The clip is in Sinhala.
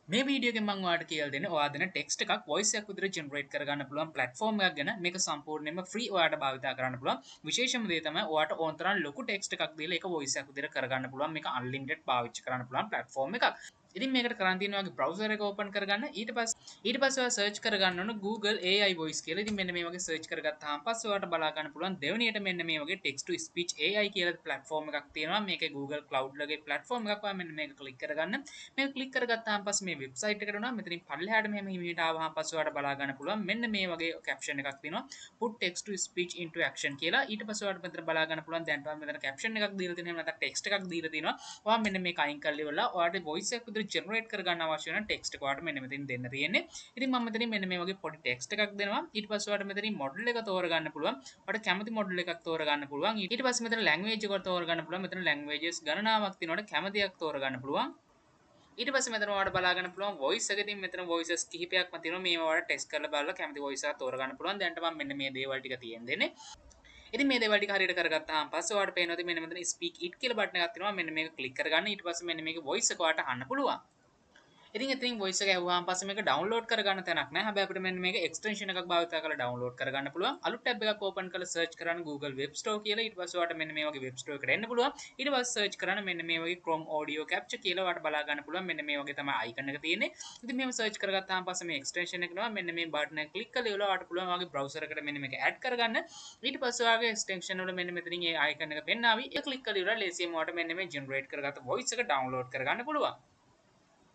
මේ වීඩියෝ එකෙන් මම ඔයාලට කියලා දෙන්නේ ඔයා දෙන ටෙක්ස්ට් එකක් වොයිස් එකක් විදිහට ජෙනරේට් කරගන්න පුළුවන් ප්ලැට්ෆෝම් එකක් ගැන. මේක සම්පූර්ණයෙන්ම ෆ්‍රී ඔයාට භාවිතා කරන්න පුළුවන්. විශේෂම දේ තමයි ඔයාට ඕන තරම් ලොකු ටෙක්ස්ට් එකක් දීලා ඒක වොයිස් එකක් විදිහට කරගන්න පුළුවන්. මේක අන්ලිමිටඩ් පාවිච්චි කරන්න පුළුවන් ප්ලැට්ෆෝම් එකක්. ඉතින් මේකට කරන් තියෙන ඔයාගේ බ්‍රවුසර් එක ඕපන් කරගන්න. ඊට පස්සේ ඔයා සර්ච් කරගන්න ඕන Google AI Voice කියලා. ඉතින් මෙන්න මේ වගේ සර්ච් කරගත්තාම පස්සේ ඔයාට බලා ගන්න පුළුවන් දෙවෙනියට මෙන්න මේ වගේ text to speech AI කියලා ප්ලැට්ෆෝම් එකක් තියෙනවා. මේකේ Google Cloud ලගේ ප්ලැට්ෆෝම් එකක්. ඔයා මෙන්න මේක ක්ලික් කරගන්න. මේක ක්ලික් කරගත්තාම පස්සේ මේ වෙබ්සයිට් එකට එනවා. මෙතනින් පල්ලෙහාට මෙහෙම හිමීට ආවහම පස්සේ ඔයාට බලා ගන්න පුළුවන් මෙන්න මේ වගේ කැප්ෂන් එකක් තියෙනවා. "Put text to speech into action" කියලා. ඊට පස්සේ ඔයාට මෙතන බලා ගන්න පුළුවන් දැන් ඔයා මෙතන කැප්ෂන් එකක් දීලා තියෙනවා. එහෙම නැත්නම් ටෙක්ස්ට් එකක් දීලා තියෙනවා. ඔයා මෙන්න මේක අයින් කරලා ඉවරලා ඔයාට වොයිස් එකක් විදිහට ජෙනරේට් කරගන්න අවශ්‍ය වෙන ටෙක්ස්ට් එක ඔයාට මෙන්න මෙතනින් දෙන්න තියෙන්නේ. ඉතින් මම මෙතනින් මෙන්න මේ වගේ පොඩි ටෙක්ස්ට් එකක් දෙනවා. ඊට පස්සේ ඔයාට මෙතනින් මොඩල් එක තෝරගන්න පුළුවන්. ඔයාට කැමති මොඩල් එකක් තෝරගන්න පුළුවන්. ඊට පස්සේ මෙතන ලැන්ග්වේජ් එක තෝරගන්න පුළුවන්. මෙතන ලැන්ග්වේජස් ගණනාවක් තියෙනවා. ඔයාට කැමති එකක් තෝරගන්න පුළුවන්. ඊට පස්සේ මෙතන ඔයාලට බලා ගන්න පුළුවන් වොයිස් එක. ඉතින් මෙතන වොයිසස් කිහිපයක්ම තියෙනවා. මේවා ඔයාලට ටෙස්ට් කරලා බලලා කැමති වොයිස් එකක් තෝරගන්න පුළුවන්. දැන්ට මම මෙන්න මේ දේවල් ටික තියෙන දෙන්නේ. ඉතින් මේ දේවල් ටික හරියට කරගත්තාම පස්සේ ඔයාලට පේනවා ඉතින් මෙන්න මෙතන "Speak it" කියලා බටන් එකක් තියෙනවා. මෙන්න මේක ක්ලික් කරගන්න. ඊට පස්සේ මෙන්න මේකේ වොයිස් එක ඔයාලට අහන්න පුළුවන්. ඉතින් එතනින් වොයිස් එක ඇහුවාම පස්සේ මේක ඩවුන්ලෝඩ් කරගන්න තැනක් නෑ. හැබැයි අපිට මෙන්න මේක එක්ස්ටෙන්ෂන් එකක් භාවිත කරලා ඩවුන්ලෝඩ් කරගන්න පුළුවන්. අලුත් ටැබ් එකක් ඕපන් කරලා සර්ච් කරන්න Google Web Store කියලා. ඊට පස්සේ ඔයාලට මෙන්න මේ වගේ වෙබ් ස්ටෝර් එකට එන්න පුළුවන්. ඊට පස්සේ සර්ච් කරන්න මෙන්න මේ වගේ Chrome Audio Capture කියලා. ඔයාලට බලා ගන්න පුළුවන් මෙන්න මේ වගේ තමයි අයිකන් එක තියෙන්නේ. ඉතින් මෙහෙම සර්ච් කරගත්තාම පස්සේ මේ එක්ස්ටෙන්ෂන් එක එනවා. මෙන්න මේ බටන් එක ක්ලික් කරලා ඉවරලා ඔයාලට පුළුවන් ඔයාගේ බ්‍රවුසර් එකට මෙන්න මේක ඇඩ් කරගන්න. ඊට පස්සේ ඔයාගේ එක්ස්ටෙන්ෂන් වල මෙන්න මෙතනින් ඒ අයිකන් එක පෙන්නාවි. ඒක ක්ලික් කරලා ඉවරලා ලේසියෙන්ම ඔයාලට මෙන්න මේ ජෙනරේට් කරගත්ත වොයිස් එක ඩවුන්ලෝඩ් කරගන්න පුළුවන්.